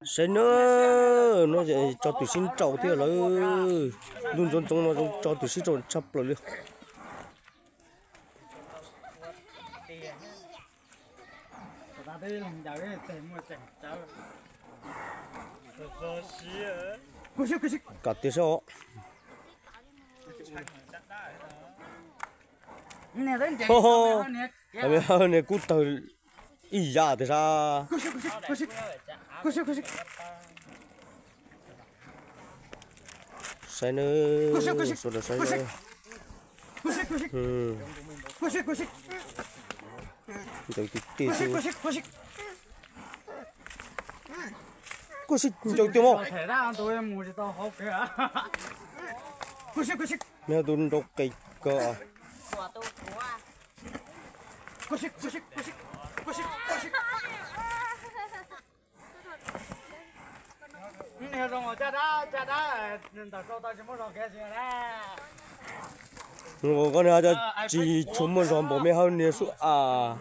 Saib na, no tso twm sib nraus thiab lawm. Ntuj ntxoov ntxoov no tso twm sib nraus tshaj plaws li. Kam tiag saib os. Niag kub tawg ib yam tiag sab. Saib na, sawv daws saib na. Ncaws tiag tiag xwb. Kuj sib ncaws tiag mog. Nws tus nraug qis kawg. Koj niag cov tsis tshua muaj zog npaum me hawb niag xwb as.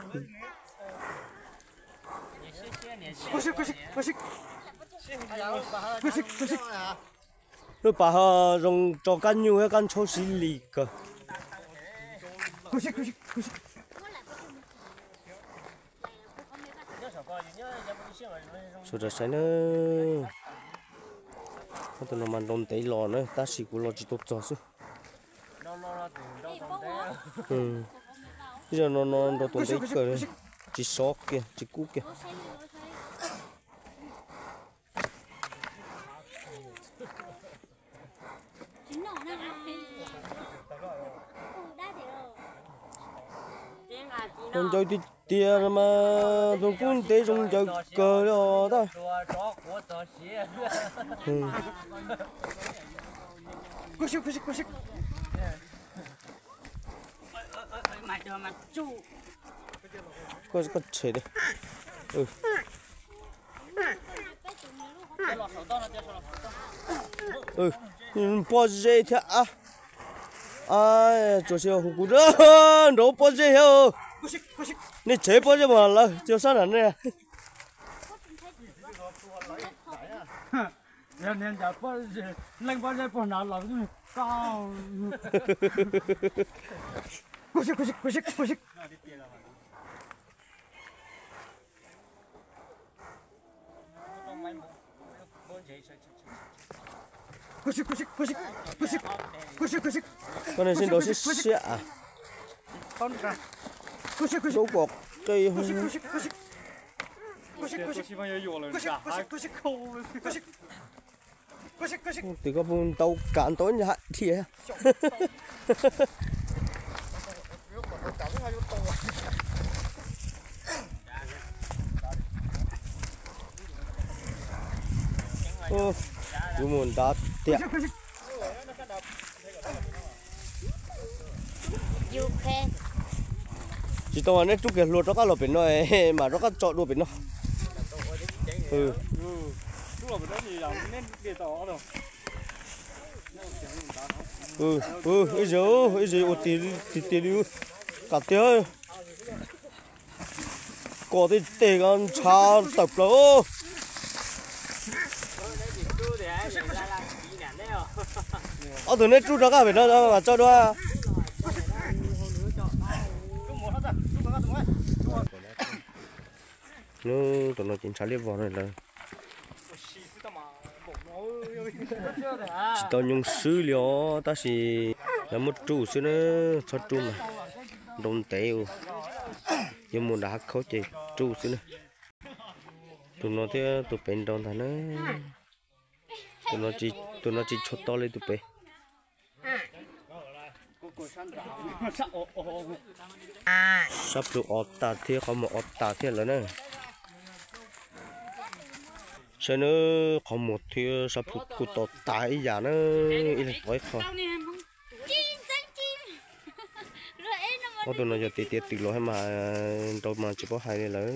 Lub pas ho zoo tso kab nyuj thiab kab ntshauv xib li kawg. Sawv daws saib na. Ob tug no mas nrau ntev los na tab sis kuv los tsis tau txog xwb. Ib zaug no no nrau tus ntev kawg, tsis sov kiag tsis kub kiag. Zoo ncaws tiag tiag mas tus kub ntev zoo ncaws kawg li os tab. Koj tshem li. Pob zeb thiab ab. Tsuas si hu kuv nrog pob zeb thiab. Nej tshem pob zeb mas lawv tsis sab nram nej. Koj niag sib nraus siab siab as. Zaub kom qe. Twb koj puas ntau kav ntau nyaj dhia. Yuav mus nrad tiag. Tsis tau, neb rub kiag hlua rov qab los pem no, mam rov qab tso dua pem no. Ib zaug, ib zaug ua tiag tiag li, qab tiag. Kom tej teg ko ntshav tawm plaws. Ob tug neb rub rov qab pem no mam tso dua. Tus no ces ntshav liab vog no lawm. Tsis tau nyoo swb li os, tab sis lawv muab rub xwb na, txhob rub mas nrau ntev, yuav mus nram hav khaub ces rub xwb na. Tus no thiab tus pem nrau ntag na. Tus no tsis tshua to li tus pem. Sab plhu o tas thiab qhov muag o tas thiab lawm na. Saib na, qhov muag thiab sab plhu kuj to tas ib yam na, ib leeg pov ib qho. Ob tug no yog tias tiav twm los mas nrau mas tsis paub hais li lawm.